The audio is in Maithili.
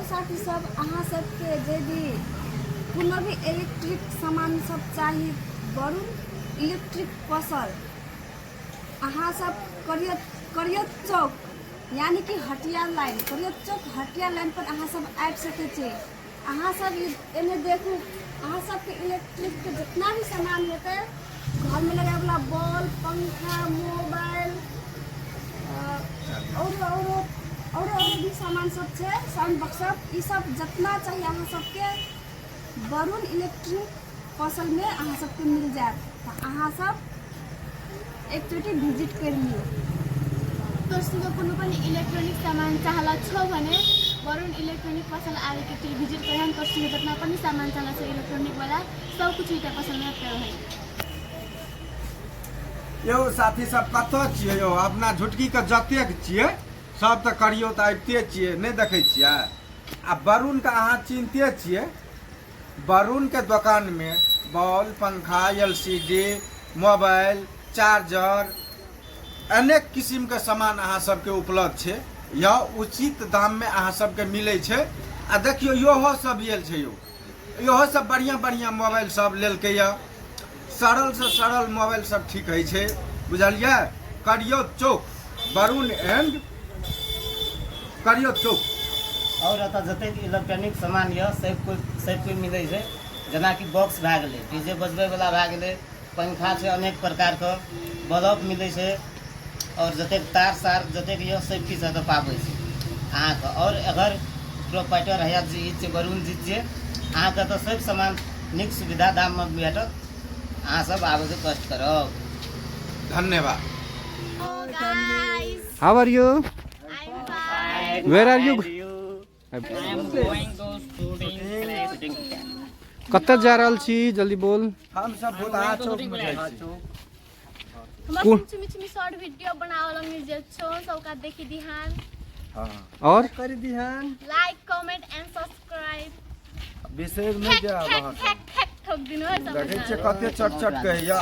साथी सब अहाँ सबके यदि कोनो भी इलेक्ट्रिक सामान सब चाही, वरुण इलेक्ट्रिक पसल, अहाँ सब करियत करियत चौक यानी कि हटिया लाइन, करियत चौक हटिया लाइन पर अहाँ सब आबि सकै छी। अहाँ सब एने देखू, अहाँ सबके इलेक्ट्रिकके जितना भी सामान हेतै, घरमे लगाबैवला बल्ब, पंखा, मोबाइल और और और और भी सामान सब छै, साउंड बॉक्स सब, ई सब जितना चाहिए अहाँ सबके वरुण इलेक्ट्रिक पसलमे अहाँ सबके मिल जायत। तऽ अहाँ सब एकचोटि भिजिट करि लियौ। तोरसँग कोनो पनि इलेक्ट्रोनिक सामान चाहला छौ भने वरुण इलेक्ट्रोनिक पसल आबैके एकचोटि भिजिट करहन। तोरसँग जितना पनि सामान चाहला छौ इलेक्ट्रोनिक वाला, सब कुछ इटा पसलमे पे है। यौ साथी सब, कतऽ छियै यौ? अपना झुटकीके जतेक छियै सब तऽ करियौ तऽ आबिते छियै, नहि देखै छियै? आ वरुणके अहाँ चिन्हते छियै। वरुणके दोकानमे बॉल, पंखा, LCD, mobile, charger, अनेक किसिमके सामान अहाँ सबके उपलब्ध छै। यह उचित दाममे अहाँ सबके मिलै छै। आ देखियौ, इहो सब आयल छै यौ, इहो सब बढ़िआँ बढ़िआँ मोबाइल सब लेलकै यऽ। सरल से सरल मोबाइल सब ठीक होइ छै, बुझलियै? करियौ चौक, वरुण एंड करियौ चौक। आओर एतऽ जतेक इलेक्ट्रॉनिक सामान यऽ सब कोइ मिलै छै, जेनाकि बॉक्स भए गेलै, डीजे बजबैवला भए गेलै, पंखा छै, अनेक प्रकारके बल्ब मिलै छै, आओर जतेक तार सार जतेक यऽ सब किछु एतऽ पाबै छै अहाँके। आओर अगर प्रोपाइटर हयात जी छियै, वरुण जी छियै, अहाँके एतऽ सब सामान नीक सुविधा दाममे भेटत। अहाँ सब आबैके कष्ट करब। धन्यवाद। Guys. How are you? I'm fine. Where are you? I'm going to shooting. कतऽ जा रहल छी? जल्दी बोल। हम सब भूतहा चौक में जाइ छी। हमरा कोन? चुमी चुमी शॉर्ट वीडियो बनावल म्यूजिक छो, सबका देखी दिहान। हँ। और कर दिहन। Like, comment and subscribe. बिसरि नहि ठेक जायब ठेक अहाँ। ठेक ठेक ठोक दिनु है सब। देखै छियै कते चट चट कहैया।